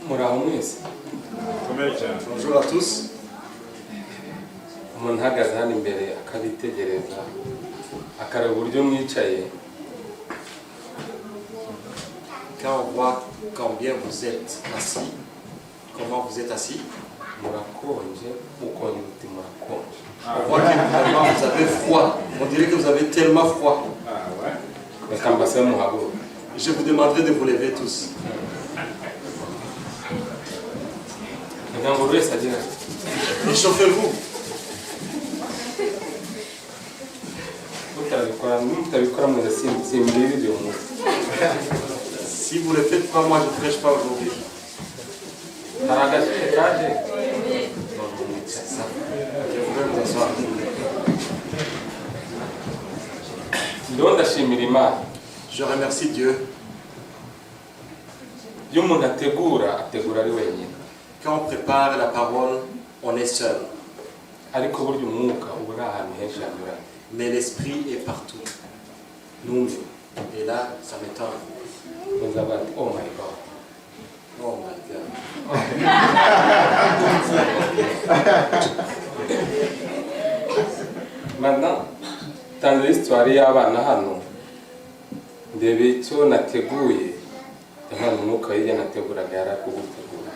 Muraho mwese. Bonjour à tous. Umuntu uhagaze hano imbere akabitegereza, akareba uburyo mwicaye, Quand on voit combien vous êtes assis, comment vous êtes assis, murakonje, mukongera uti murakonje. On voit que vraiment vous avez froid. On dirait que vous avez tellement froid. Reka mbasabe muhaguruke. Je vous demanderai de vous lever tous. Kugira ngo buri wese agire ati Échauffez-vous. Mutabikora, mutabikora mwese simbwiriza uyu munsi. Si vous ne le faites pas, moi je ne prêche pas aujourd'hui. Hari agashyushye kaje none mwicaye. Je voudrais vous asseoir. Ndiho ndashimira Imana. Je remercie Dieu. Iyo umuntu ategura, ategura ari wenyine. Quand on prépare la parole, on est seul. Ariko burya umwuka uba uri ahantu henshi hanyuranye. Mais l'esprit est partout. Numiwe. Et là, ça m'étonne. Nzavuga ati: "Oh my God." Oh my God. Maintenant tanze histoire y'abana hano, ndebe icyo nateguye, ndabona umwuka hirya nateguraga yari ari kugutegura.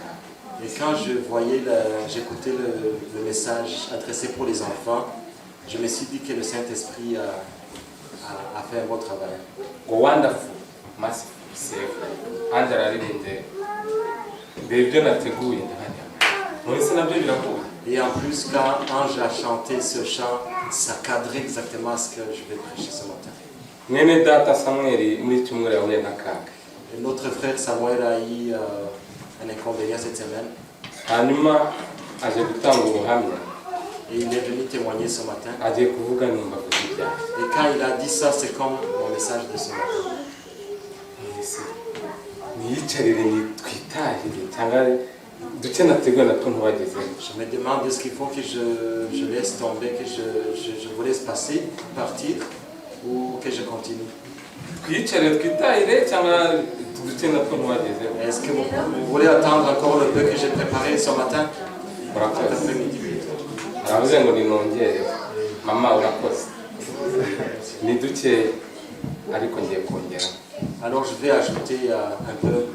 Et quand je voyais, j'écoutais le message adressé pour les enfants, je me suis dit que le Saint-Esprit a fait un bon travail. Ngo "Wonderful Merciful Savior", Ange araririmbye, ndeba ibyo nateguye, ndabona none se nabyo birahuye. Et en plus, quand Ange a chanté ce chant, ça cadrait exactement à ce que je vais prêcher ce matin. Mwene data Samweli muri cyumweru yahuye n'akaga. Et notre frère Samuel a eu un inconvénient cette semaine. Hanyuma aje gutanga ubuhamya. Et il est venu témoigner ce matin. Agiye kuvuga numva avuze ibyaha. Et quand il a dit ça, c'est comme mon message de ce matin. Ese niyicarire ni twitahire cyangwa duke nateguye natwo ntubagezeho? Je me demande est-ce qu'il faut que je laisse tomber, que je vous laisse passer, partir, ou que je continue. Twiyicarire twitahire cyangwa duke natwo ntubagezeho? Est-ce que vous voulez attendre encore le peu que j'ai préparé ce matin? Cet Murakoze. après-midi plutôt. Aravuze ngo ninongere. Mama, urakoze, ni duke ariko ngiye kongera. Alors je vais ajouter un peu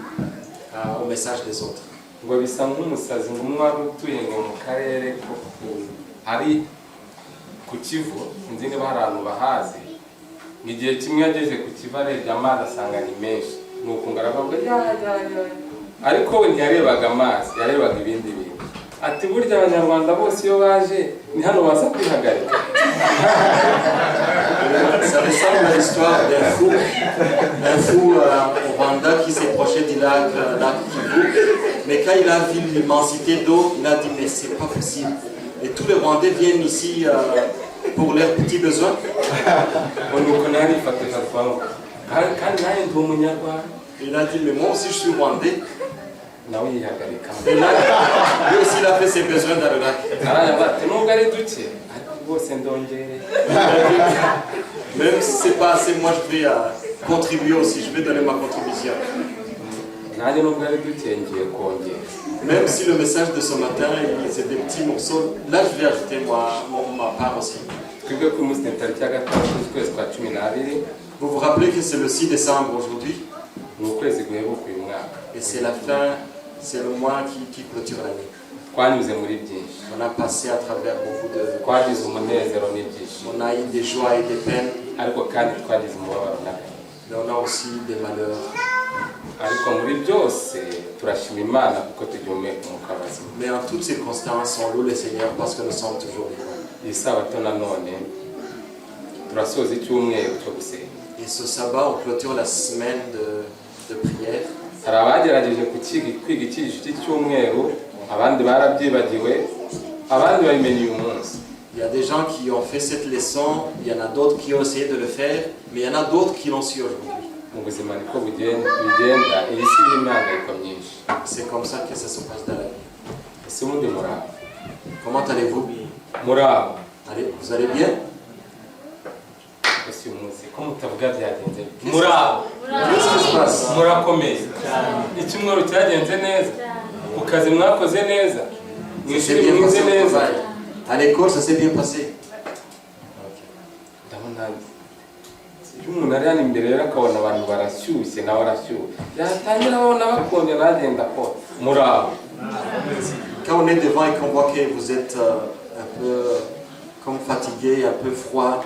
au message des autres. Ngo bisa nk'umusazi, ngo umwe wari utuye ngo mu karere ko ku ari ku Kivu, sinzi niba hari ahantu bahazi, ngo igihe kimwe yageze ku Kivu arebye amazi asanga ni menshi, nuko ngo aravuga ya ya ya, ariko we ntiyarebaga amazi, yarebaga ibindi bintu, ati: "Burya abanyarwanda bose iyo baje ni hano baza kwihagarika." Ça ressemble à l'histoire d'un fou au Rwanda qui s'est proché du lac Kivu. Mais quand il a vu l'immensité d'eau, il a dit: "Mais c'est pas possible. Et tous les Rwandais viennent ici pour leurs petits besoins." Ngo nuko nawe arifatisha twaho kandi kandi nanjye ndi umunyarwanda. Il a dit: "Mais moi aussi je suis Rwandais." Nawe yihagarika. Et là, lui aussi il a fait ses besoins dans le lac. Aravuga ati: "Nubwo ari duke ariko rwose ndongereye." Même si c'est pas assez, moi je vais contribuer aussi, je vais donner ma contribution. Nanjye nubwo ari duke ngiye kongera. Même si le message de ce matin, c'est des petits morceaux, là je vais ajouter moi, ma part aussi. Twebwe ku munsi ni tariki ya 6 z'ukwezi kwa 12. Vous vous rappelez que c'est le 6 décembre aujourd'hui Ni ukwezi guheruka uyu mwaka. Et c'est la fin, c'est le mois qui clôture l'année. Twanyuze muri byinshi. On a passé à travers beaucoup de. Twagize umunezero n'ibyishimo. On a eu des joies et des peines, Ariko kandi twagize umubabaro n'agahinda. Mais on a aussi des malheurs. Ariko muri byose turashima Imana kuko tugihumeka umwuka w'abazima. Mais en toutes circonstances, on loue le Seigneur parce que nous sommes toujours vivants. Iyi sabato nanone turasoza icyumweru cyo gusenga. Et ce sabbat, on clôture la semaine de prière. Hari abagerageje kwiga icyigisho cy'icyumweru, abandi barabyibagiwe, abandi babimenye uyu munsi. Il y a des gens qui ont fait cette leçon, il y en a d'autres qui ont essayé de le faire, mais il y en a d'autres qui l'ont su aujourd'hui. Mu buzima niko bigenda, iyi si irimo imihangayiko myinshi. C'est comme ça que ça se passe dans la vie. Ese ubundi muraho? Comment allez-vous? Muraho? Allez, vous allez bien? Ese uyu munsi ko mutavuga byagenze bite? Muraho? Qu'est-ce qui se passe? Murakomeye? Icyumweru cyagenze neza? Ku kazi mwakoze neza? Mu Ça s'est ishuri bien mwize passé au neza? travail? À l'école, ça s'est bien passé? Ndabona iyo umuntu ari hano imbere rero akabona abantu barashyushye, nawe arashyushye, yatangira abona bakonje, nagenda ko muraho. Quand on est devant et qu'on voit que vous êtes un peu comme fatigué, un peu froid,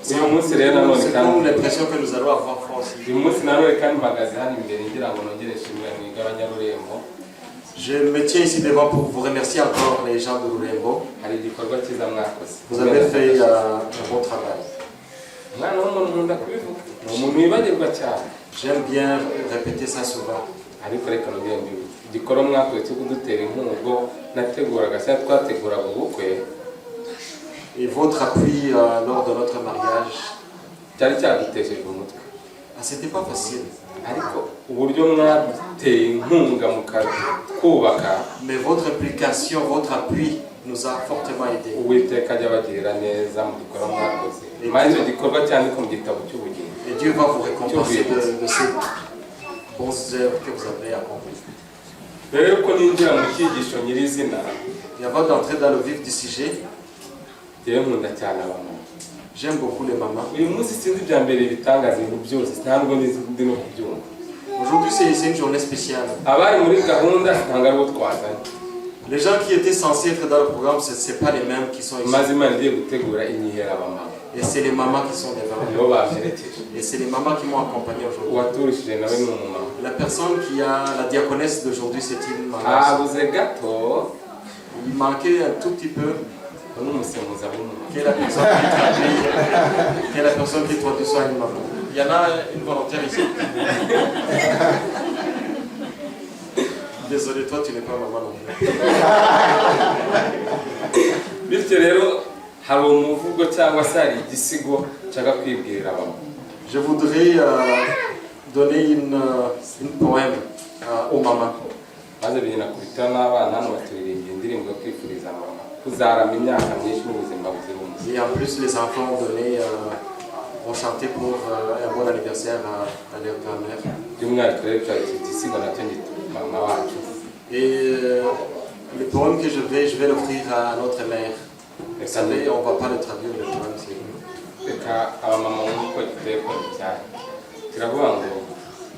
c'est Uyu munsi rero nanone c'est kandi comme l'impression que nous allons avoir froid aussi. Uyu munsi nanone kandi mpagaze hano imbere ngira ngo nongere nshimire mwebwe Abanyarurembo. Je me tiens ici devant pour vous remercier encore, les gens de Rurembo. Hari igikorwa cyiza mwakoze. Vous avez fait un bon travail. Umwana w'umuntu, nkunda kubivuga, ni umuntu wibagirwa cyane. J'aime bien répéter ça souvent. Ariko reka nongere mbivuge, igikorwa mwakoze cyo kudutera inkunga ubwo nateguraga cyangwa twateguraga ubukwe. Et votre appui lors de notre mariage, cyari cyadutesheje umutwe. Ah, c'était pas facile. Ariko uburyo mwaduteye inkunga mukatwubaka, Mais votre implication, votre appui nous a fortement aidés. Uwiteka ajya abagirira neza mu gikorwa mwakoze, maze icyo gikorwa cyandikwa mu gitabo cy'ubugingo. Et Dieu va vous récompenser de ces bonnes œuvres que vous avez accomplies. Mbere yuko ninjira mu cyigisho nyirizina, Et avant d'entrer dans le vif du sujet, njyewe nkunda cyane abamama. J'aime beaucoup les mamans. Uyu munsi sinzi ibya mbere ibitangaza ibintu byose, ntabwo ndi no kubyumva. Aujourd'hui, c'est une journée spéciale. Abari muri gahunda ntabwo aribo twazanye. Les gens qui étaient censés être dans le programme, ce n'est pas les mêmes qui sont ici. Maze Imana igiye gutegura inyihera abamama. Et c'est les mamans qui sont devant. Nibo bamperekeje. Et c'est les mamans qui m'ont accompagné aujourd'hui. Uwaturushije nawe ni umumama. La personne qui a la diaconesse d'aujourd'hui, c'est une maman aussi. Habuze gato Il manquait un tout petit peu n'umusemuzi aba umumama. Que la personne qui traduit, que la personne qui traduit soit une maman. Il y en a une volontaire ici. Désolé, toi, tu n'es pas maman non plus. Bityo rero hari umuvugo cyangwa se hari igisigo nshaka kwibwirira abamama. Je voudrais donner une poème aux mamans. Maze binakubita n'abana hano baturirimba indirimbo yo kwifuriza mama kuzarama imyaka myinshi n'ubuzima buzira umuze. Et en plus, les enfants ont chanté pour un bon anniversaire à leur grand-mère. By'umwihariko rero icyo iki gisigo nacyo ngituye mama wacu. Et le poème que je vais l'offrir à notre mère. Vous savez, on ne va pas le traduire, le poème. Reka abamama nk'uko giteye ko cyane kiravuga ngo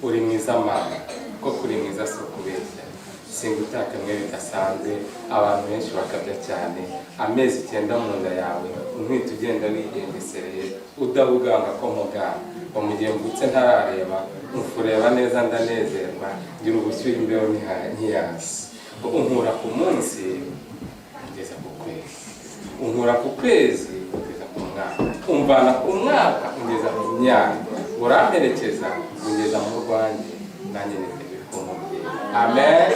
uri mwiza mama, koko uri mwiza si ukubeshya, singutaka mwe bidasanzwe, abantu benshi bakabya cyane. Amezi 9 mu nda yawe untwite, ugenda wigengesereye udahuganga ko muganga ngo mu gihe mvutse ntarareba mfureba neza, ndanezerwa ngira ubushyuhe, imbeho ntiyazi ngo unkura ku munsi ugeza ku kwezi, unkura ku kwezi ugeza ku mwaka, umvana ku mwaka ungeza ku myaka, uramperekeza ungeza mu rwanjye, nanjye niteguye kuba umubyeyi. Amen.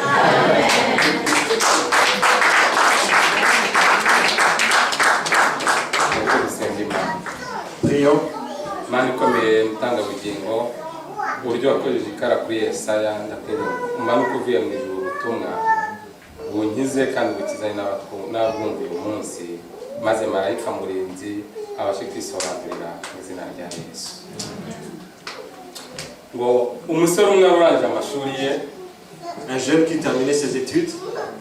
Reka gusenga Imana. Prions. Mana ikomeye, mutangabugingo, uburyo wakojeje ikara kuri Yesaya, ndakwinginga umanuke uvuye mu ijuru, ubutumwa bunkize kandi bukizanye n'ababwumva uyu munsi, maze marayika murinzi abashe kwisobanurira mu izina rya Yesu. Ngo umusore umwe urangije amashuri ye, Un jeune qui terminait ses études,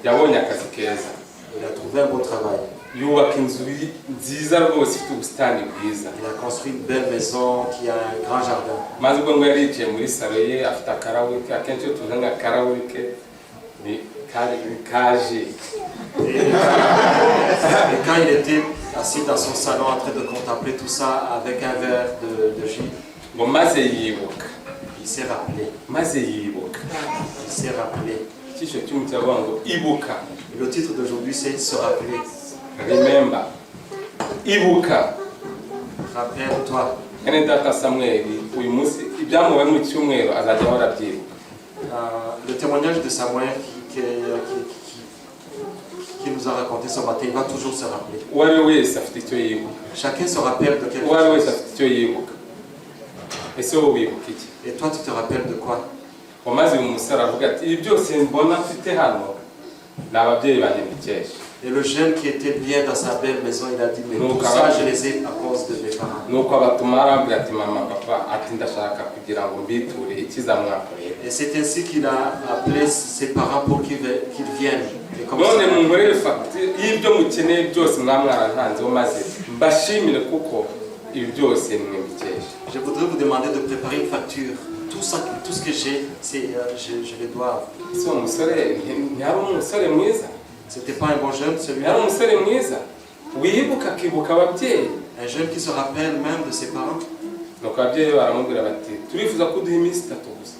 yabonye akazi keza. Il a trouvé un bon travail. Yubaka inzu nziza rwose ifite ubusitani bwiza. Il a construit une belle maison qui a un grand jardin. Maze ubwo ngo yari yicaye muri salo ye afite akarahuri ke, akenshi iyo tuvuze ngo akarahuri ke ni kaje. Et quand il était assis dans son salon en train de contempler tout ça avec un verre de jus, ngo maze yibuka, il s'est rappelé. Maze yibuka. Il s'est rappelé. Icyigisho cy'umunsi kiravuga ngo ibuka. Et le titre d'aujourd'hui, c'est Se rappeler. Remember, ibuka. Rappelle-toi. Mwene data Samweli uyu munsi ibyamubaye mu cyumweru azajya ahora abyibuka. Le témoignage de Samuel qui nous a raconté ce matin, il va toujours se rappeler. Uwo ari we wese afite icyo yibuka. Chacun se rappelle de quelque Uwo ari we wese chose. Afite icyo yibuka. Ese wowe wibuka iki? Et toi, tu te rappelles de quoi? Wamaze uyu musore avuga ati ibi byose mbona mfite hano ni ababyeyi banjye mbikesha. Et le jeune qui était bien dans sa belle maison, il a dit, mais Non, tout quand ça, même. Je les ai à cause de mes parents. Nuko abatuma arambwira ati mama papa ati ndashaka kugira ngo mbiture icyiza mwakoreye. Et c'est ainsi qu'il a appelé ses parents pour qu'ils viennent. Et comme none ça, munkorere fagitire y'ibyo mukeneye byose mwaba mwarantanzeho maze mbashimire kuko ibi byose nimwe mbikesha. Je voudrais vous demander de préparer une facture. Tout ça, tout ce que j'ai, je les dois à vous. Ese uwo musore ntiyari umusore mwiza? C'était pas un bon jeune, Ntiyari celui-là? Umusore mwiza wibuka akibuka ababyeyi? Un jeune qui se rappelle même de ses parents. Nuko ababyeyi be baramubwira bati turifuza ko uduha iminsi itatu gusa.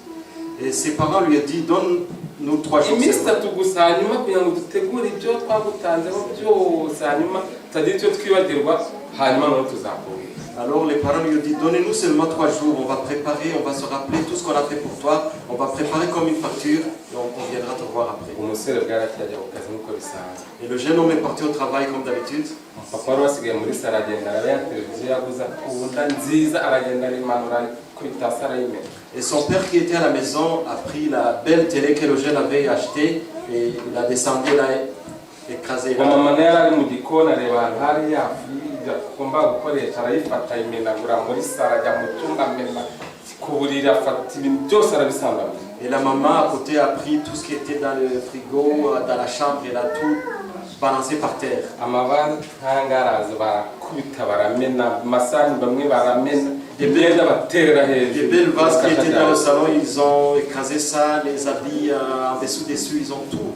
Et ses parents lui ont dit, donne-nous 3 jours Iminsi seulement. itatu gusa hanyuma kugira ngo dutegure ibyo twagutanzeho byose hanyuma tutagira icyo twibagirwa hanyuma noneho tuzakubwira. Alors les parents lui ont dit, donnez-nous seulement 3 jours, on va préparer, on va se rappeler tout ce qu'on a fait pour toi, on va préparer comme une facture et on viendra te voir après. Umusore bwarakeye ajya ku kazi nk'uko bisanzwe. Et le jeune homme est parti au travail comme d'habitude. Papa wari wasigaye muri salo aragenda araba ya televiziyo yaguze akunda nziza aragenda arimanura akubita hasi arayimena. Et son père qui était à la maison a pris la belle télé que le jeune avait achetée et il a descendu, il a écrasé. Ubwo mama nawe yari ari mu gikoni areba ahantu hari ya firigo agomba gukoresha arayifata ayimenagura muri salo ajya mu cyumba amena ku buriri afata ibintu byose arabisambagura. Et la maman à côté a pris tout ce qui était dans le frigo, dans la chambre, elle a tout balancé par terre. Amavaze nk'aya araza barakubita baramena amasahani bamwe baramena imyenda baterera hejuru. Des belles vases qui étaient dans le salon, ils ont écrasé ça, les habits en dessous dessus, ils ont tout.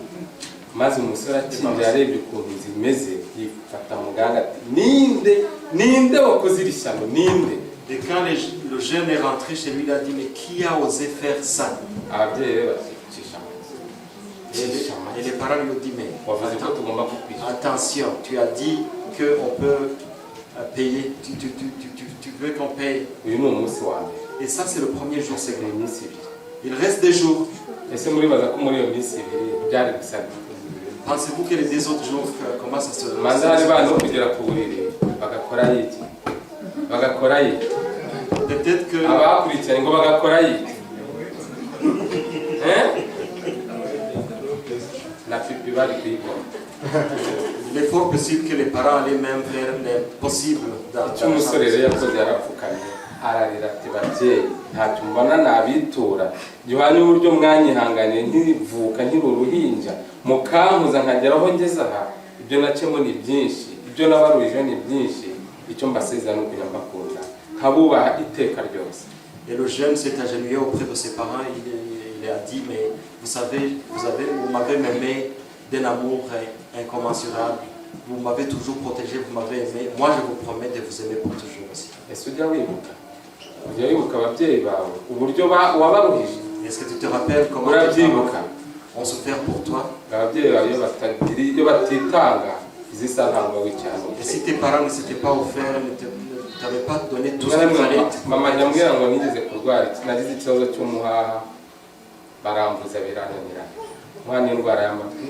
Maze umusore akinjira arebye ukuntu inzu imeze yifata mu gahanga ati ninde ninde wakoze iri shyano ninde? Et quand le jeune est rentré chez lui, il a dit, mais qui a osé faire ça? Ababyeyi be bati cisha make. Et les parents lui ont dit, mais wavuze ko tugomba kukwishyura. Attention, tu as dit qu'on peut payer, tu veux qu'on paye. Uyu ni umunsi wa mbere. Et ça, c'est le premier jour, c'est ni iminsi ibiri. Il reste des jours. Ese muribaza ko muri iyo minsi ibiri byari gusa? Pensez-vous que les deux autres jours, comment ça se manza hari bana no kugera ku buriri bagakora iki bagakora iki? Peut-être que abakurikiranye ngo bagakora iki? Eh? Na pipi bari kuyikora. Il est fort possible que les parents allaient même faire l'impossible dans Icyo dans la umusore rero chambre. Yakoze yarapfukamye ararira ati babyeyi ntacyo mbona nabitura gihwanye uburyo mwanyihanganiye nkivuka nkiri uruhinja mukankuza nkagera aho ngeze aha ibyo nacemo ni byinshi ibyo nabarurije ni byinshi icyo mbasezera ni ukujya mbakunda nkabubaha iteka ryose. Et le jeune s'est agenouillé auprès de ses parents, il a dit, mais vous savez, vous m'avez aimé d'un amour incommensurable, vous m'avez toujours protégé, vous m'avez aimé, moi je vous promets de vous aimer pour toujours aussi. Ese ujya wibuka ababyeyi bawe uburyo wabaruhije? Est-ce que tu te rappelles comment tes Urabyibuka? Parents ont souffert pour toi? Ababyeyi bawe iyo batagira iyo batitanga izi saha ntabwo wicaye hano. Et si tes parents ne s'étaient pas offerts, ne t'avaient pas donné tout ce qu'il fallait, mama nyambwira ngo nigeze kurwara nagize ikibazo cy'umuhaha baramvuza birananira umwana n'indwara y'amatwi.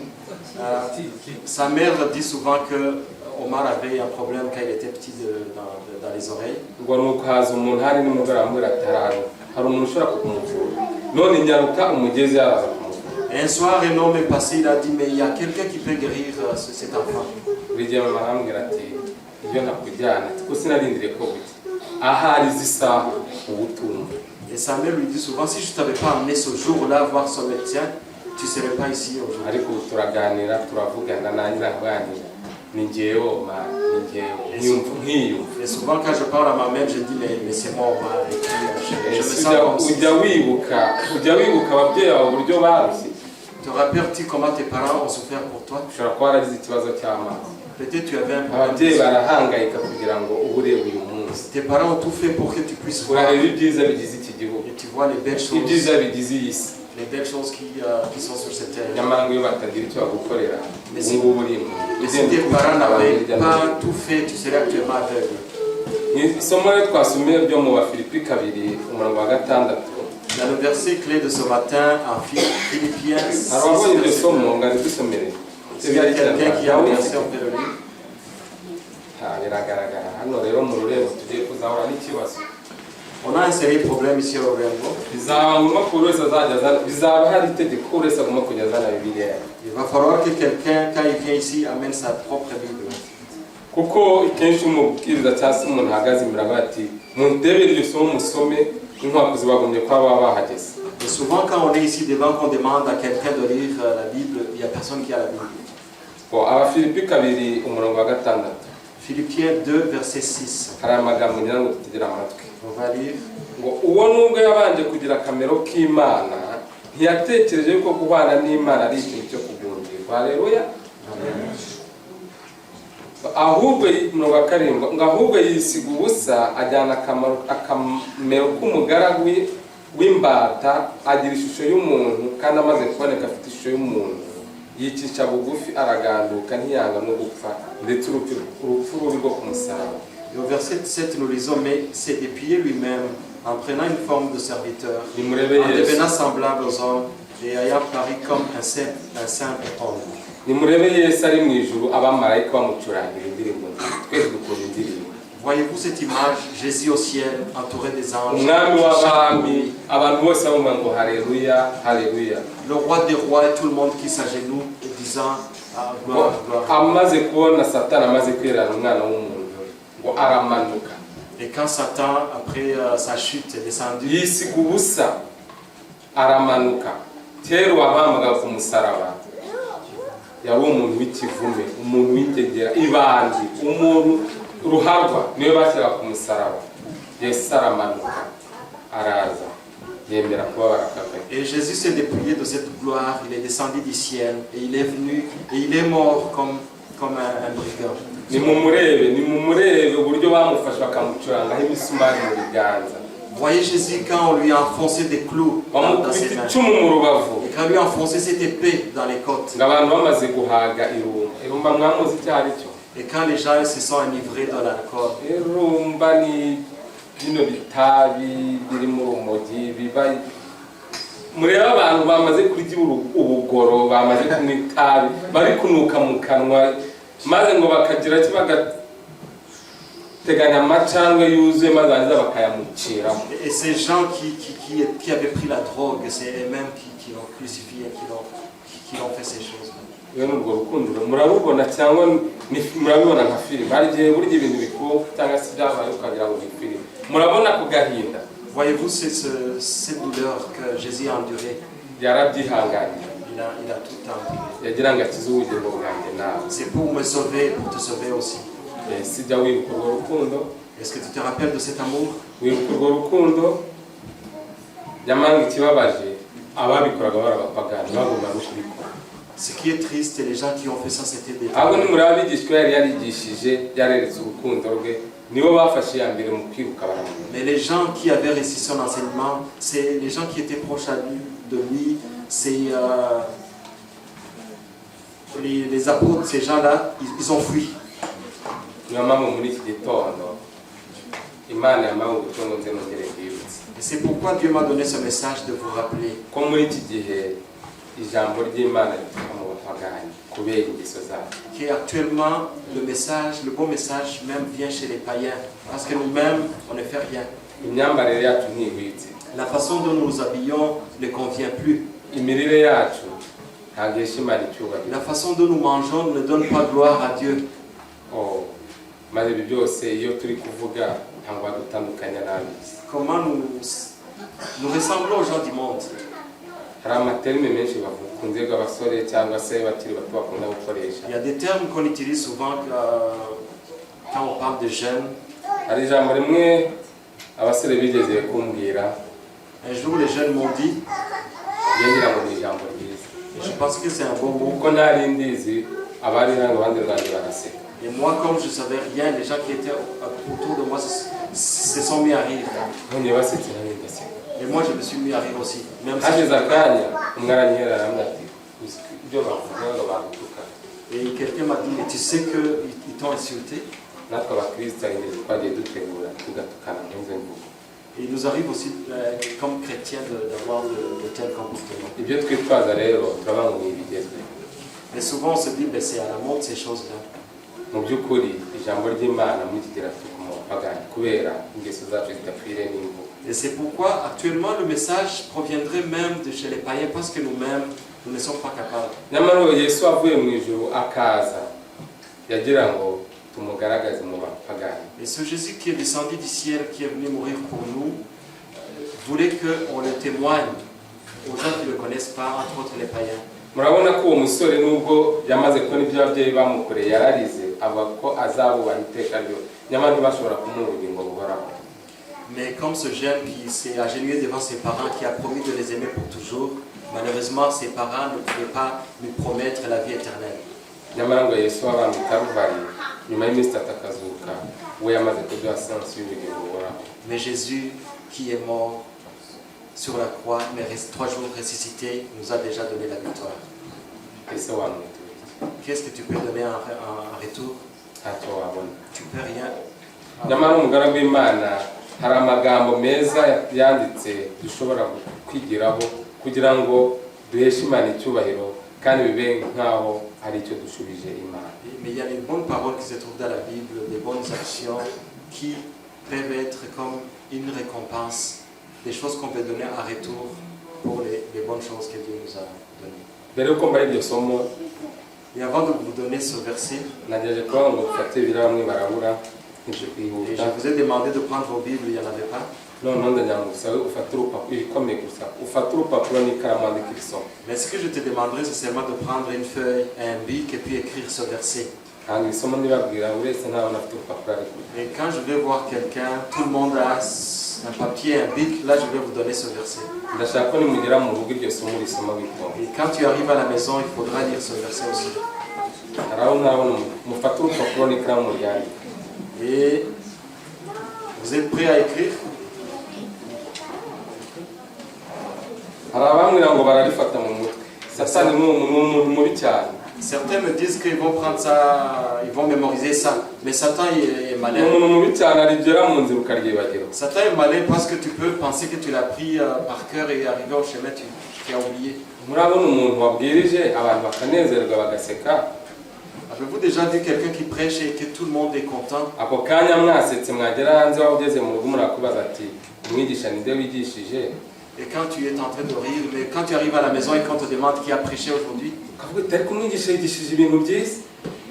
Sa mère dit souvent que Omar avait un problème quand il était petit dans les oreilles. Ngo ni uko haza umuntu hari nimugoroba arambwira ati hari ahantu hari umuntu ushobora kumuvura none nyaruka umugezi yaraza kumuvura. Et un soir, un homme est passé, il a dit, mais il y a quelqu'un qui peut guérir cet enfant. Buri gihe mama arambwira ati iyo ntakujyana kuko sinarindiriye ko bucya ahari izi saha uba utumva. Et sa mère lui dit souvent, si je ne t'avais pas amené ce jour-là voir son médecin, tu ne serais pas ici aujourd'hui. Ariko ubu turaganira turavugana nanjye nkaganira ni njyewe Omar ni njyewe nkiyumva nkiyumva. Et souvent, quand je parle à ma mère, je dis, mais c'est moi Omar. Et puis, je me Ese sens comme si. Ujya wibuka ababyeyi bawe uburyo barushye? Te rappelles-tu comment tes parents ont souffert pour toi? Ushobora kuba waragize ikibazo cy'amaso. Peut-être tu avais un problème. Ababyeyi barahangayika kugira ngo ube ureba uyu munsi. Tes parents ont tout fait pour que tu puisses voir. Urareba ibyiza bigize iki gihugu Et tu vois les belles choses, ibyiza bigize iyi si les belles choses qui sont sur cette terre. Nyamara ngo iyo batagira icyo bagukorera ubu ngubu uri impumyi. Mais si tes parents n'avaient pas tout fait, tu serais actuellement aveugle. Ni isomo rero twasomye ryo mu Bafilipi kabiri umurongo wa gatandatu. Dans le verset clé de ce matin, en Philippiens 6, Hari uwabonye iryo verset somo ngo aridusomere? 9. S'il y a quelqu'un qui a un verset, on peut le lire. Ha, biragaragara hano rero mu rurembo tugiye kuzahura n'ikibazo. On a un sérieux problème ici au Rurembo. Bizaba ngombwa ko buri wese azajya azana, bizaba hari itegeko ko buri wese agomba kujya azana Bibiliya ye. Il va falloir que quelqu'un, quand il vient ici, amène sa propre Bible. Kuko kenshi umubwiriza cyangwa se umuntu ahagaze imbere avuga ati mundebere iryo somo musome, inkwakuzi bagombye kuba baba bahageze. Et souvent, quand on est ici devant, qu'on demande à quelqu'un de lire la Bible, il n'y a personne qui a la Bible. Bo, Abafilipi 2, umurongo wa 6. Philippiens 2, verset 6. Hari amagambo ngira ngo tutegere amatwi. On va lire. Ngo uwo nubwo yabanje kugira akamero k'Imana, ntiyatekereje yuko guhwana n'Imana ari ikintu cyo kugundirwa. Haleluya! Ahubwo umurongo wa 7 ngo ahubwo yisiga ubusa, ajyana akamaro akamero k'umugaragu w'imbata, agira ishusho y'umuntu, kandi amaze kuboneka afite ishusho y'umuntu, yicisha bugufi, araganduka, ntiyanga no gupfa, ndetse urupfu, urupfu rubi rwo ku musaraba. Et au verset 7, nous lisons, mais s'est dépouillé lui-même en prenant une forme de serviteur, Nimurebe en Yesu. devenant semblable aux hommes et ayant paru comme un simple homme. Nimurebe Yesu ari mu ijuru, abamarayika bamucurangira indirimbo nziza. Twese dukunda indirimbo. Voyez-vous cette image, Jésus au ciel, entouré des anges, Umwami w'abami, abantu bose bamubwira ngo haleluya, haleluya. Le roi des rois et tout le monde qui s'agenouille et disant ah, gloire, gloire. Amaze kubona Satani amaze kwirana umwana w'umuntu, ngo aramanuka. Et quand Satan, après sa chute, est descendu, Yisiga ubusa, aramanuka. Kera uwabambwaga ku musaraba yari umuntu w'ikivume, umuntu w'itegera ibandi, umuntu ruharwa, niwe bashyiraga ku musaraba. Yesu aramanuka, araza, yemera kubabara akavayo. Et Jésus s'est dépouillé de cette gloire, il est descendu du ciel et il est venu et il est mort comme un brigand. Nimumurebe, nimumurebe uburyo bamufashe bakamucurangaho imisumari mu biganza. Voyez Jésus quand on lui a enfoncé des clous dans ses Bamukubita mains. icumu mu rubavu. Et quand on lui a enfoncé cette épée dans les côtes. Ngo abantu bamaze guhaga irumba, irumba mwamuzi icyo ari cyo? Et quand les gens se sont enivrés de l'alcool. Irumba ni bino bitabi birimo urumogi biba. Murebe abantu bamaze kurya ubugoro, bamaze kunywa itabi, bari kunuka mu kanwa, maze ngo bakagira icyo bagateganya amacandwe yuzuye, maze barangiza bakayamuciramo. Et ces gens qui avaient pris la drogue, c'est eux-mêmes qui l'ont crucifié, qui l'ont fait ces choses. Bene urwo rukundo murarubona cyangwa murabibona nka filime? Hari igihe burya ibintu bikubaho cyangwa se byabaye ukagira ngo ni filime. Murabona ku gahinda? Voyez-vous cette douleur que Jésus a endurée? Yarabyihanganiye. Il a tout enduré. Yagira ngo akize ubugingo bwanjye nawe. C'est pour me sauver, pour te sauver aussi. Eh, sijya wibuka urwo rukundo? Est-ce que tu te rappelles de cet amour? Wibuka urwo rukundo? Nyamara ikibabaje, ababikoraga bari abapagani, bagomba no kubikora. Ce qui est triste, les gens qui ont fait ça, c'était des Ahubwo nimureba abigishwa yari yarigishije, yareretse urukundo rwe, nibo bafashe iya mbere mu kwiruka baramumenya. Mais les gens qui avaient reçu son enseignement, c'est les gens qui étaient proches à lui, de lui, c'est les apôtres, ces gens-là, ils ont fui. Niyo mpamvu muri iki gitondo Imana yampaye ubutumwa ngo nze nongere mbibutse Et c'est pourquoi Dieu m'a donné ce message de vous rappeler ko muri iki gihe ijambo ry'Imana rituruka mu bapagani kubera ingeso zacu. qu'actuellement, le message, le bon message même vient chez les païens. Parce que nous-mêmes, on ne fait rien. Imyambarire yacu ntihwitse. La façon dont nous nous habillons ne convient plus. Imirire yacu ntabwo ihesha Imana icyubahiro. La façon dont nous mangeons ne donne pas gloire à Dieu. Oh, maze ibi byose iyo turi kuvuga ntabwo wadutandukanya n'ab'isi. Comment nous, nous ressemblons aux gens du monde. Hari ama termes menshi bakunze abasore cyangwa se bakiri bato bakunda gukoresha. Il y a des termes qu'on utilise souvent quand on parle de jeunes. Hari ijambo rimwe abasore bigeze kumbwira. Un jour, les jeunes m'ont dit, Njye ngira ngo ni ijambo ryiza. Et je pense que c'est un bon mot, Kuko ntari ndizi, abari hano iruhande rwanjye baraseka. Et moi, comme je ne savais rien, les gens qui étaient autour de moi se sont mis à rire. None basetse nanjye ndaseka. Et moi, je me suis mis à rire aussi. Même si Hashize akanya umwe aranyihera, aramubwira ati uzi ko ibyo bavuga ngo bagutuka? Et quelqu'un m'a dit, mais tu sais qu'ils ils t'ont insulté. Natwe abakristo hari igihe twagiye dutegura tugatukana nk'izo mvugo. Et il nous arrive aussi, comme chrétiens, d'avoir de tels comportements. Ibyo twitwaza rero turavuga ngo ni ibigezweho. Mais souvent, on se dit, ben, c'est à la mode ces choses-là. Mu by'ukuri ijambo ry'Imana muri iki gihe rituruka mu bapagani kubera ingeso zacu zidakwiriye n'imvugo. Et c'est pourquoi actuellement le message proviendrait même de chez les païens parce que nous-mêmes, nous ne sommes pas capables. Nyamara uwo Yesu avuye mu ijuru akaza yagira ngo tumugaragaze mu bapagani. Et ce Jésus qui est descendu du ciel, qui est venu mourir pour nous, voulait qu'on le témoigne aux gens qui ne le connaissent pas, entre autres les païens. Murabona ko uwo musore nubwo yamaze kubona ibyo ababyeyi bamukoreye yararize avuga ko azabubaha iteka ryose nyamara ntibashobora kumuha ubugingo buhoraho. Mais comme ce jeune qui s'est agenouillé devant ses parents, qui a promis de les aimer pour toujours, malheureusement ses parents ne pouvaient pas lui promettre la vie éternelle. Nyamara ngo Yesu wabambwe i Karuvari nyuma y'iminsi itatu akazuka we yamaze kuduha chance y'ubugingo buhoraho. Mais Jésus, qui est mort sur la croix, mais reste 3 jours ressuscité, nous a déjà donné la victoire. Ese wamwitura iki? Qu'est-ce que tu peux donner en retour? Ntacyo wabona. Tu peux rien. Nyamara umugaragu w'Imana hari amagambo meza yanditse dushobora kwigiraho kugira ngo duheshe Imana icyubahiro kandi bibe nk'aho hari icyo dushubije Imana. Mais il y a des bonnes paroles qui se trouvent dans la Bible, des bonnes actions qui peuvent être comme une récompense, des choses qu'on peut donner en retour pour les bonnes choses que Dieu nous a données. Mbere y'uko mbaha iryo somo, Et avant de vous donner ce verset, nagerageje kuvuga ngo dufate Bibiliya bamwe barabura et kwihuta. Je vous ai demandé de prendre vos Bibles, il n'y en avait pas. Noneho ndagira ngo usabe ufate urupapuro ibikomeye gusa ufate urupapuro n'ikaramu wandike iri somo. Mais ce que je te demanderai, c'est seulement de prendre une feuille, un bic et puis écrire ce verset. Ntabwo isomo ndibabwira buri wese ntabona afite urupapuro ari kure. Et quand je vais voir quelqu'un, tout le monde a un papier, un bic, là je vais vous donner ce verset. Ndashaka ko nimugera mu rugo iryo somo urisoma witonze. Et quand tu arrives à la maison, il faudra lire ce verset aussi. Hari aho ntabona mufate urupapuro n'ikaramu muryandike. Et vous êtes prêts à écrire? Hari abambwira ngo bararifata mu mutwe. Satani ni umuntu mubi cyane. Certains me disent qu'ils vont prendre ça, ils vont mémoriser ça. Mais Satan il est Ni malin. Umuntu mubi cyane arigera mu nzira ukaryibagirwa. Satan est malin parce que tu peux penser que tu l'as pris par cœur et arriver au chemin, tu as oublié. Murabona umuntu wabwirije abantu bakanezerwa bagaseka. Avez-vous déjà vu quelqu'un qui prêche et que tout le monde est content? Ako kanya mwasetse mwagera hanze waba ugeze mu rugo murakubaza ati umwigisha ninde wigishije? Et quand tu es en train de rire, mais quand tu arrives à la maison et qu'on te demande qui a prêché aujourd'hui, ukavuga uti ariko umwigisha yigishije ibintu byiza.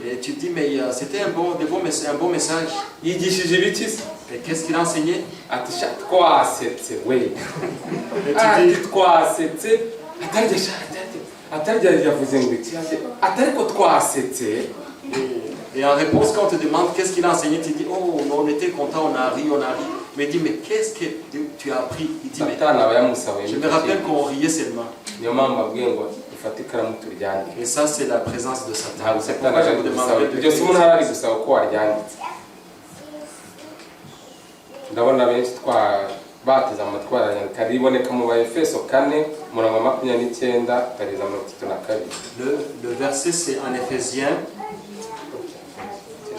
Et tu te dis, mais c'était un bon message. Yigishije ibiki se? Et qu'est-ce qu'il a enseigné? Ati sha twasetse we. Et tu Ati dis, twasetse atarya sha atarya yavuze ngo iki ati ariko twasetse. Et en réponse, quand on te demande qu'est-ce qu'il a enseigné, tu dis, oh, on était content, on a ri, on a ri. Mais il dit, mais qu'est-ce que tu as appris? Il dit, mais Satani aba yamusahuye. Je me rappelle qu'on riait seulement. Niyo mpamvu abwiye ngo dufate ikaramu turyandike. Et ça, c'est la présence de Satan. Ntabwo C'est Satani pourquoi je ari vous gusaba demanderai de iryo somo ntari gusaba ko waryanditse. Ndabona benshi twa bateze amatwi barayandika. Riboneka mu Baefeso kane umurongo wa makumyabiri n'icyenda ukageza mirongo itatu na kabiri. Le verset, c'est en Éphésiens,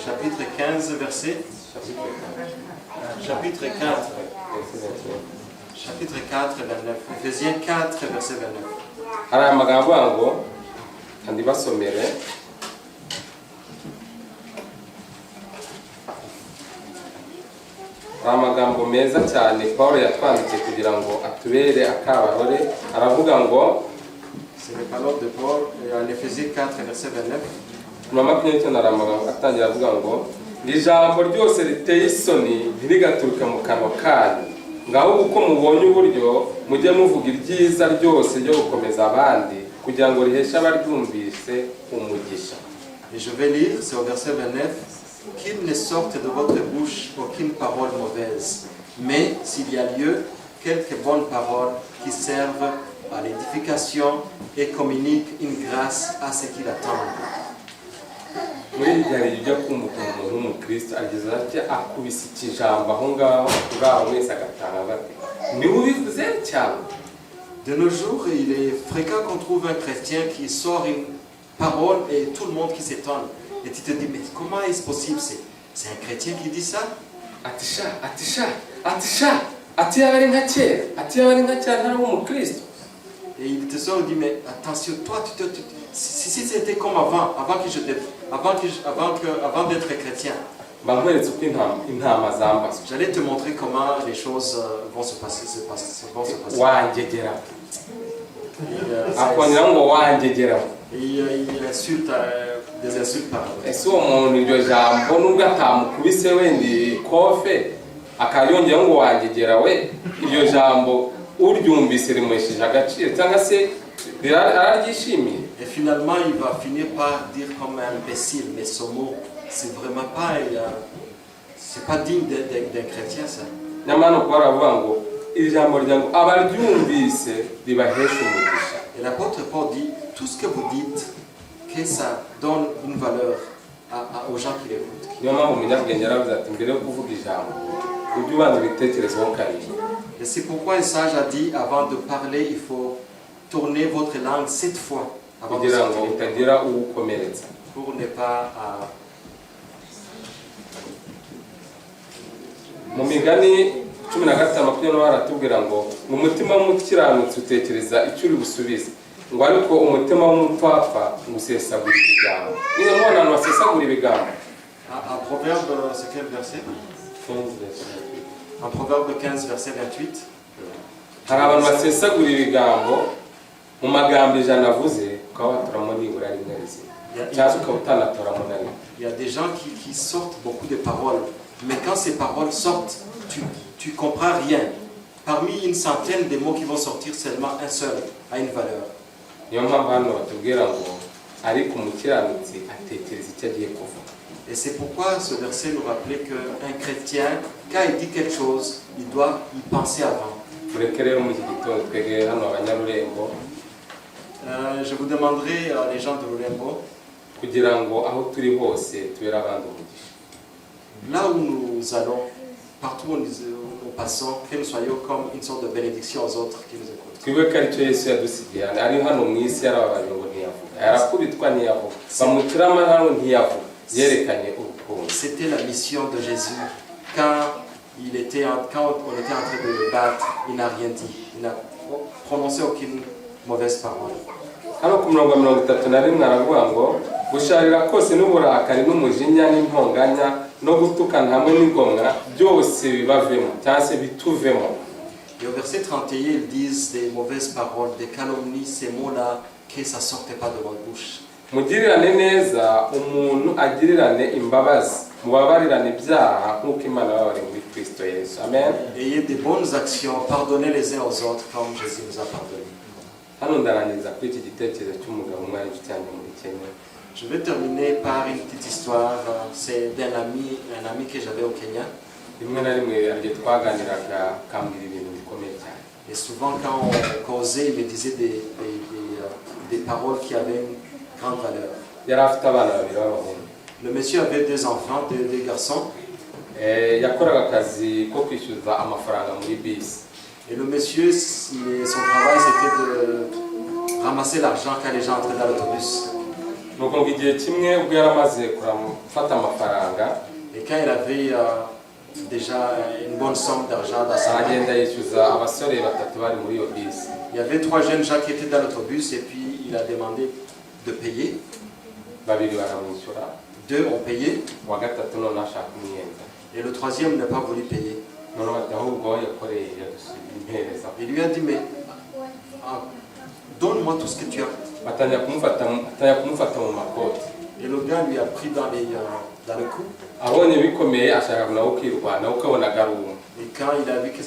chapitre 15, verset. Chapitre 4. Chapitre 4, 29. Éphésiens 4, verset 29. Hari amagambo avuga ngo kandi basomere. Hari amagambo meza cyane Paul yatwandikiye kugira ngo atubere akabarore aravuga ngo C'est les paroles de Paul en Éphésiens 4, verset 29. Mu makumyabiri n'icyenda hari amagambo atangira avuga ngo ijambo ryose riteye isoni ntirigaturuke mu kanwa kanyu ngaho uko mubonye uburyo mujye muvuga ibyiza ryose ryo gukomeza abandi kugira ngo riheshe abaryumvise umugisha. Et je vais lire, c'est au verset 29. Qu'il ne sorte de votre bouche aucune parole mauvaise, mais s'il y a lieu, quelques bonnes paroles qui servent à l'édification et communiquent une grâce à ceux qui l'entendent. Muri iki gihe hari igihe ujya kumva ukuntu umuntu w'umukristo ageze atya akubise ikijambo aho ngaho uri aho wese agataha bate niwe ubivuze cyane. De nos jours, il est fréquent qu'on trouve un chrétien qui sort une parole et tout le monde qui s'étonne. Et tu te dis, mais comment est-ce possible? C'est un chrétien qui dit ça? Ati sha ati sha ati sha ati yaba ari nka kera ati yaba ari nka kera ntari umukristo. Et il te sort et dit, mais attention, toi, si c'était comme avant, avant que je, avant que, je- avant que, avant d'être chrétien. Mba nkweretse uko intama, intama zambazwa. J'allais te montrer comment les choses vont se passer. Vont se passer. Wangegera. Et, Akongeraho ngo wangegera. et, il insulte, des insultes par Ese uwo muntu iryo jambo nubwo atamukubise wenda ikofe akayongeraho ngo wangegera we, iryo jambo uryumvise rimuhesheje agaciro cyangwa se araryishimiye? Et finalement, il va finir par dire comme un imbécile, mais ce mot, c'est vraiment pas, c'est pas digne d'un chrétien, ça. Nyamara ni ukuba baravuga ngo iri jambo rya ngo abaryumvise ribaheshe umugisha. Et l'apôtre Paul dit, tout ce que vous dites, que ça donne une valeur aux gens qui l'écoutent. Niyo mpamvu umunyabwenge yaravuze ati mbere yo kuvuga ijambo ujye ubanza ubitekerezeho karindwi. Et c'est pourquoi un sage a dit, avant de parler, il faut tourner votre langue sept fois avant de kugira ngo sortir, utagira uwo ukomeretsa. Pour ne pas Mu Migani 15:20 baratubwira ngo ngo umutima w'umukiranutsi utekereza icyo uri busubize, ngo ariko umutima w'umupfapfa ngo usesagura ibigambo. Niba mubona abantu basesagura ibigambo. Un Proverbe, c'est quel verset? En Proverbe 15, verset 28. Hari abantu basesagura ibigambo, mu magambo 100 avuze ukaba watoramo nibura rimwe rizima cyangwa se ukaba utanatoramo na rimwe. Il y a des gens qui sortent beaucoup de paroles, mais quand ces paroles sortent, tu ne comprends rien. Parmi une centaine de mots qui vont sortir, seulement un seul a une valeur. Niyo mpamvu hano batubwira ngo ariko umukiranutsi atekereza icyo agiye kuvuga. Et c'est pourquoi ce verset nous rappelait qu'un chrétien, quand il dit quelque chose, il doit y penser avant. Mureke rero muri iki gitondo twegere hano abanyarurembo Je vous demanderai, les gens de Rurembo, kugira ngo aho turi hose tubere abandi umugisha. Là où nous allons, partout où nous passons, que nous soyons comme une sorte de bénédiction aux autres qui nous écoutent. Twibuke ko aricyo Yesu yadusigiye hano. Ari hano mu isi yarababaje ngo ntiyavuga, yarakubitwa ntiyavuga, bamucira amahano ntiyavuga, yerekanye urukundo. C'était la mission de Jésus. Quand on était en train de le battre, il n'a rien dit. Il n'a prononcé aucune mauvaise parole. Hano ku murongo wa 31 aravuga ngo gusharira kose n'uburakari n'umujinya n'intonganya no gutukana hamwe n'igomwa byose bibavemo cyangwa se bituvemo. Et au verset 31, ils disent des mauvaises paroles, des calomnies, ces mots-là, que ça ne sortait pas de votre bouche. Mugirirane neza, umuntu agirirane imbabazi, mubabarirane ibyaha nk'uko Imana yababariye muri Kristo Yesu. Amen. Ayez des bonnes actions, pardonnez les uns aux autres comme Jésus nous a pardonné. Hano ndarangiza kuri iki gitekerezo cy'umugabo umwe ari inshuti yanjye muri Kenya. Je vais terminer par une petite histoire. C'est d'un ami, un ami que j'avais au Kenya. Rimwe na rimwe hari igihe twaganiraga akambwira ibintu bikomeye cyane. Et souvent, quand on causait, il me disait des paroles qui avaient une grande valeur. Yari afite abana babiri b'abahungu. Le monsieur avait deux enfants, deux garçons. Eh, yakoraga akazi ko kwishyuza amafaranga muri bisi. Et le monsieur, son travail, c'était de ramasser l'argent quand les gens entraient dans l'autobus. Nuko ngo igihe kimwe ubwo yari amaze gufata amafaranga, Et quand il avait déjà une bonne somme d'argent dans sa main, aragenda yishyuza abasore batatu bari muri iyo bisi. Il y avait trois jeunes gens qui étaient dans l'autobus et puis il a demandé de payer. Babiri baramwishyura. Deux ont payé uwa gatatu none ashaka umwenda. Et le troisième n'a pas voulu payer. Noneho bati ahubwo aho yakoreye yadusubiza. Il lui a dit, mais ah, donne-moi tout ce que tu as. Batangira kumufata mu makoti. Et le gars lui a pris dans le cou. Abonye bikomeye ashaka nawe kwirwanaho kuko abonaga ari umwe. Et quand il a vu que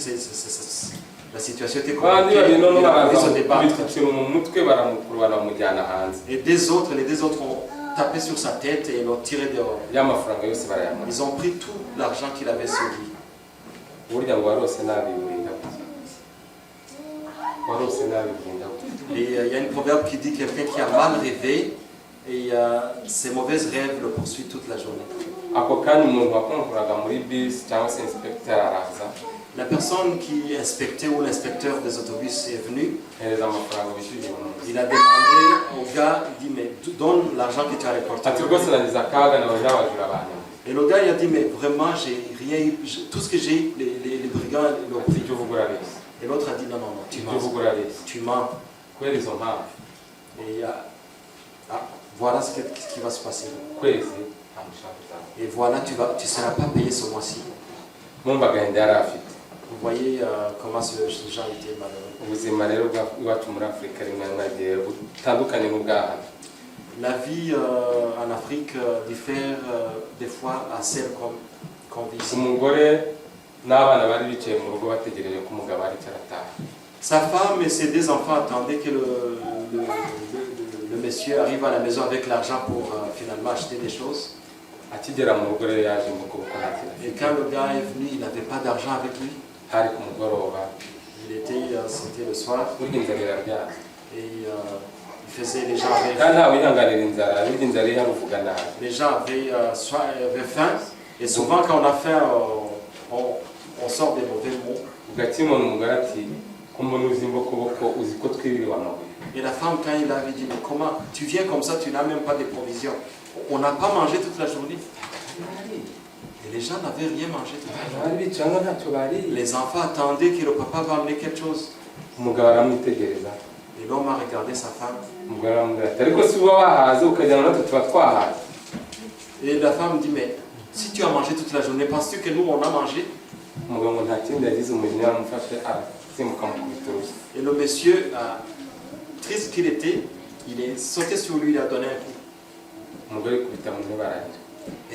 la situation était abandi compliquée, babiri noneho il a voulu baraza se débattre. bitwikira mu mutwe baramukurura bamujyana hanze. Et les deux autres ont tapé sur sa tête et l'ont tiré dehors. Y'amafaranga yose barayamara. Ils ont pris tout l'argent qu'il avait sur lui. Burya ngo warose nabi burinda bucya, warose nabi burinda bucya. Et il y a une proverbe qui dit quelqu'un qui a mal rêvé et ses mauvais rêves le poursuivent toute la journée. Ako kanya umuntu wakonkoraga muri bisi cyangwa se inspecteur araza. La personne qui inspectait ou l'inspecteur des autobus est venu. Hereza amafaranga wishyuye umuntu. Il a demandé au gars, il dit, mais donne l'argent que tu as récolté. Ati rwose nagize akaga nawe n'abajura banyuma. Et le gars, il a dit, mais vraiment, j'ai rien eu, tout ce que j'ai, les brigands l'ont Ati pris. ibyo uvuga urabeshya. Et l'autre a dit, non, non, non, tu Ibyo mens. uvuga urabeshya. Tu mens. Kubera izo mpamvu Et ah, Voilà ce qui va se passer. Ukwezi nta mushahara uzabona. Et voilà, tu ne tu seras pas payé ce mois-ci. Mwumva agahinda yari afite. Vous voyez comment ce genre était malheureux. Ubuzima rero bw'iwacu muri Afurika rimwe na rimwe butandukanye n'ubw'ahano. La vie en Afrique diffère des fois à celle qu'on vit ici. Umugore n'abana bari bicaye mu rugo bategereje ko umugabo ari icyo arataha. Sa femme et ses deux enfants attendaient que le monsieur arrive à la maison avec l'argent pour finalement acheter des choses. Akigera mu rugo rero yaje mu kuboko nta kintu Et afite. Quand le gars est venu, il n'avait pas d'argent avec lui. Hari ku mugoroba. C'était le soir Burya inzara iraryana. Et il faisait, les gens avaient, Kandi ntawe wihanganira inzara, burya inzara iyo uvuga nabi. Les gens avaient faim. Et souvent quand on a faim, on sort des mauvais mots. Ugakimona umugore ati ko mbona uzi imbokoboko uzi ko twiririwe amabuye. Et la femme, quand il avait dit, mais comment tu viens comme ça, tu n'as même pas de provisions? On n'a pas mangé toute la journée. Et les gens n'avaient rien mangé toute la journée. Bari bicaye ngo ntacyo bariye. Les enfants attendaient que le papa va amener quelque chose. Umugabo aramwitegereza. Et l'homme a regardé sa femme. Umugore aramubwira ati ariko si uba wahaze ukagira ngo natwe tuba twahaze. Et la femme dit, mais si tu as mangé toute la journée, penses-tu que nous, on a mangé? Umugabo ngo nta kindi yagize umujinya yaramufashe arasimbuka amukubita urushyi. Et le monsieur, triste qu'il était, il est sauté sur lui, il a donné un coup. Umugore yikubita mu ntebe ararira. Et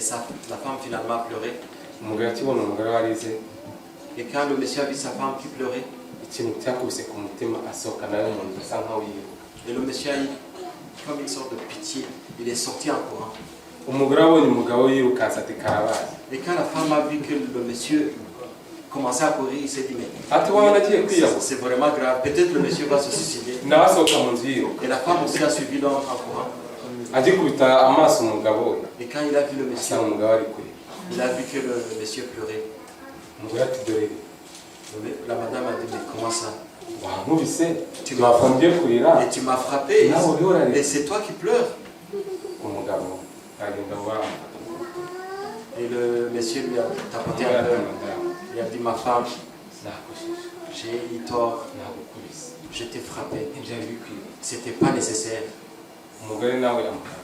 la femme finalement a pleuré. Umugabo akibona umugore warize, Et quand le monsieur a vu sa femme qui pleurait, ikintu cyakubise ku mutima asohoka nawe mu nzu asa nkaho yiruka. Et le monsieur a eu comme une sorte de pitié, il est sorti en courant. Umugore abonye umugabo yirukanse ati karabaye. Et quand la femme a vu que le monsieur commençait à courir, il s'est dit, mais Ati wabona agiye kwiyahura. C'est vraiment grave, peut-être le monsieur va se suicider. Nawe asohoka mu nzu yiruka. Et la femme aussi a suivi l'homme en courant. Agikubita amaso umugabo we, Et quand il a vu le monsieur, asanga umugabo ari kurira. Il a vu que le monsieur pleurait. Umugore ati dore La madame a dit, mais comment ça? Wankubise wagombye kurira. Et tu m'as frappé, Nawe uriho urarira. Et c'est toi qui pleures. Umugabo aragenda vuba. Et le monsieur lui a tapoté un peu. Il a dit, ma femme, Nakosheje. J'ai eu tort, Nagukubise. Je t'ai frappé. Ntibyari bikwiye. C'était pas nécessaire. Umugore nawe amukora.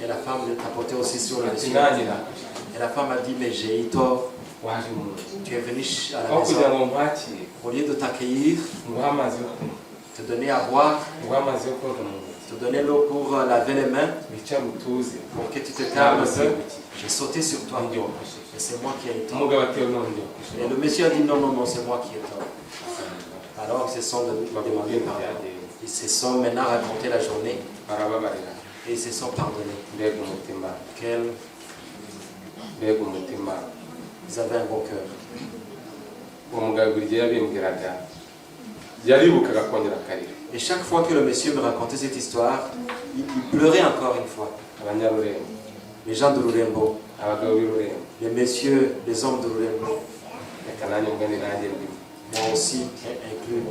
Et la femme l'a tapoté aussi sur le Ati monsieur. nanjye nakosheje. Et la femme a dit, mais j'ai eu tort. Waje mu nzu Tu es venu à la aho kugira maison. Ngo nkwakire, Au lieu de t'accueillir, nguhe amazi yo kunywa, te donner à boire, nguhe amazi yo koga mu ntoki, te donner l'eau pour laver les mains, wicare utuze, pour que tu te calmes un peu. Nagusimbukiye. J'ai sauté sur toi. Ninjye wakosheje. Et c'est moi qui ai eu tort. Umugabo ati none njye wakosheje. Et le monsieur a dit, non, non, non, c'est moi qui ai tort. Alors ils se sont demandé Bakubwira pardon. Byagenze. Ils se sont maintenant raconté la journée Barababarira. Et ils se sont pardonnés. Mbega umutima! Quel, Mbega umutima! ils avaient un bon cœur. Uwo mugabo buri gihe yabimbwiraga yaribukaga akongera akarira. Et chaque fois que le monsieur me racontait cette histoire, il pleurait encore une fois. Abanyarurembo, Les gens de Rurembo, abagabo b'i Rurembo, les messieurs, les hommes de Rurembo, reka nanjye mbone nanjye ndimo. Moi aussi inclus,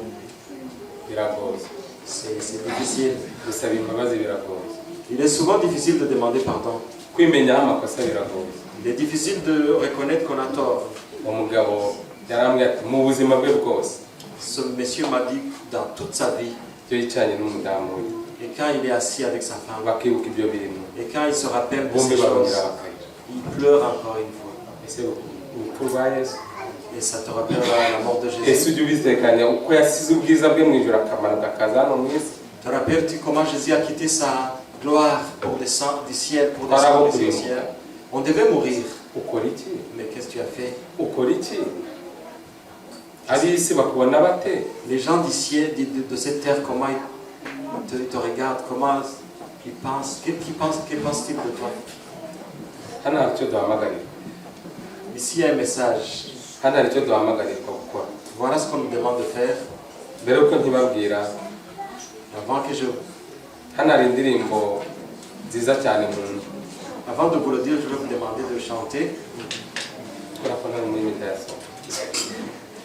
Biragoye. c'est difficile. Gusaba imbabazi biragoye. Il est souvent difficile de demander pardon. Kwimenyaho amakosa biragoye. Il est difficile de reconnaître qu'on a tort. Uwo mugabo yarambwiye ati mu buzima bwe bwose, Ce monsieur m'a dit dans toute sa vie, iyo yicaranye n'umudamu we, et quand il est assis avec sa femme, bakibuka ibyo bintu, et quand il se rappelle de bombi ces barongera choses, bakarira. Il pleure encore une fois. Ese urupfu rwa Yesu, Et ça te rappelle la mort de ese Jésus. Ujya ubitekanya uko yasize ubwiza bwe mu ijuru akamanuka akaza hano mu isi? Te rappelles-tu comment Jésus a quitté sa gloire pour descendre du ciel, pour descendre du ciel? On devait mourir. Ukora iki? Mais qu'est-ce que tu as fait? Ukora iki? Ab'isi bakubona bate? Les gens du ciel, de cette terre, comment ils te regardent, comment ils pensent, que pensent-ils de toi? Hano hari icyo duhamagarirwa. Ici, il y a un message. Hano hari icyo duhamagarirwa gukora. Voilà ce qu'on nous demande de faire. Mbere yuko ntibabwira, Avant que je, hano hari indirimbo nziza cyane nkunda. Avant de vous le dire, je vais vous demander de chanter. Kubera ko ntari muri imitayasohoka.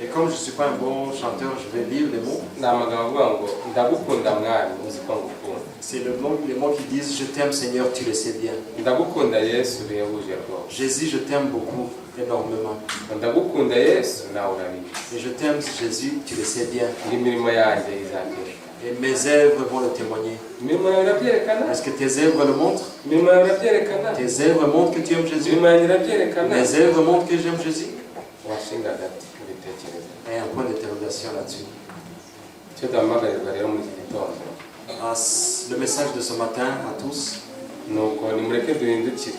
Et comme je ne suis pas un bon chanteur, je vais lire les mots. Ni amagambo avuga ngo ndagukunda mwami uzi ko ngukunda. C'est les mots qui disent: Je t'aime Seigneur, tu le sais bien. Ndagukunda Yesu bihebuje rwose. Jésus, je t'aime beaucoup, énormément. Ndagukunda Yesu nawe urabizi. Et je t'aime Jésus, tu le sais bien. Ngo imirimo yanjye izagera. Et mes œuvres vont le témoigner. Imirimo yawe irabyerekana? Est-ce que tes œuvres le montrent? Imirimo yawe irabyerekana? Tes œuvres montrent que tu aimes Jésus? Imirimo yanjye irabyerekana? Mes œuvres montrent que j'aime Jésus? Washinga agati ubitekereza. Et un point d'interrogation là-dessus. Icyo duhamagarirwa rero muri iki gitondo, Ah, le message de ce matin à tous, ni uko nimureke duhindukire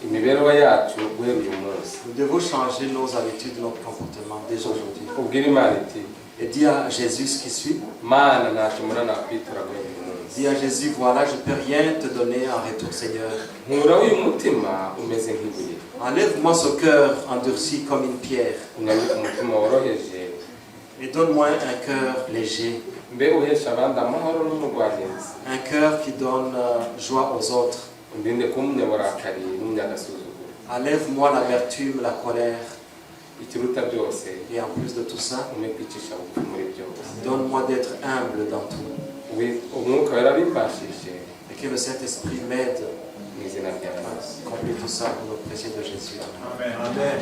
imibereho yacu guhera uyu munsi. Nous devons changer nos habitudes, notre comportement dès aujourd'hui. Ubwire Imana iti, Et dis à Jésus ce qui suit. Mana, ntacyo mbona nakwitura guhera uyu munsi. Dis à Jésus, voilà, je ne peux rien te donner en retour, Seigneur. Nkuraho uyu mutima umeze nk'ibuye. Enlève-moi ce cœur endurci comme une pierre unyambike umutima woroheje et donne-moi un cœur léger, mbe uhesha abandi amahoro n'umugwaneza, un cœur qui donne joie aux autres. Undinde kuba umunyaburakari n'umunyagasuzuguro. Enlève-moi l'amertume, la colère Ikiruta byose, et en plus de tout ça, umpe kwicisha bugufi muri byose. Donne-moi d'être humble dans tout. Wi- Umwuka wera abimbashishe. Et que le Saint-Esprit m'aide Mu izina rya à Yesu. accomplir tout ça au nom précieux de Jésus. Amen. Amen.